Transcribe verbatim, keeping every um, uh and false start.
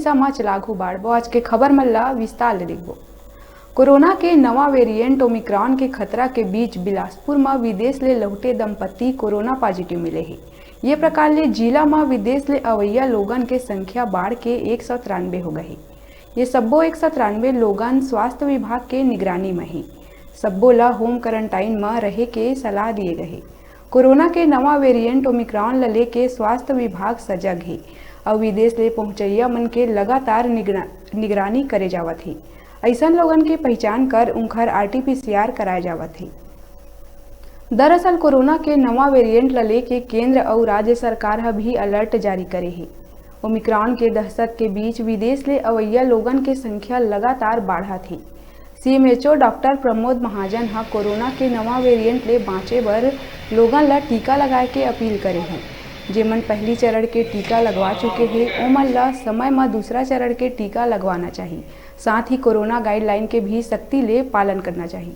हिस्सा म चलाघू बाढ़बो। आज के खबर मन ला विस्तार ले देखबो। कोरोना के नवा वेरिएंट ओमिक्रॉन के खतरा के बीच बिलासपुर म विदेश ले लहुटे दंपत्ति कोरोना पॉजिटिव मिले हे। ये प्रकार ले जिला म विदेश ले अवइया लोगन के संख्या बाढ़ के एक सौ तिरानबे हो गए हे। ये सब्बो एक सौ तिरानबे लोगन स्वास्थ्य विभाग के निगरानी म हे। सब्बो ला होम क्वारंटाइन म रहे के सलाह दिए गए हे। कोरोना के नवा वेरिएंट ओमिक्रॉन ल लेके स्वास्थ्य विभाग सजग हे अउ विदेश ले पहुंचइया मन के लगातार निगरा-, निगरानी करे जावत हे। अइसन लोगन के पहिचान कर उंखर आरटीपीसीआर कराए जावत हे। दरअसल कोरोना के नवा वेरिएंट ल लेके केंद्र अउ राज्य सरकार ह भी अलर्ट जारी करे हे। ओमिक्रॉन के दहशत के बीच विदेश ले अवइया लोगन के संख्या लगातार बाढ़त हे। सीएमएचओ डॉक्टर प्रमोद महाजन ह कोरोना के नवा वेरिएंट ले बांचे बर लोगन ल टीका लगाए के अपील करे हे। जेमन पहली चरण के टीका लगवा चुके हे, ओमन ल समय म दूसरा चरण के टीका लगवाना चाही। साथ ही कोरोना गाइडलाइन के भी सख्ती ले पालन करना चाही।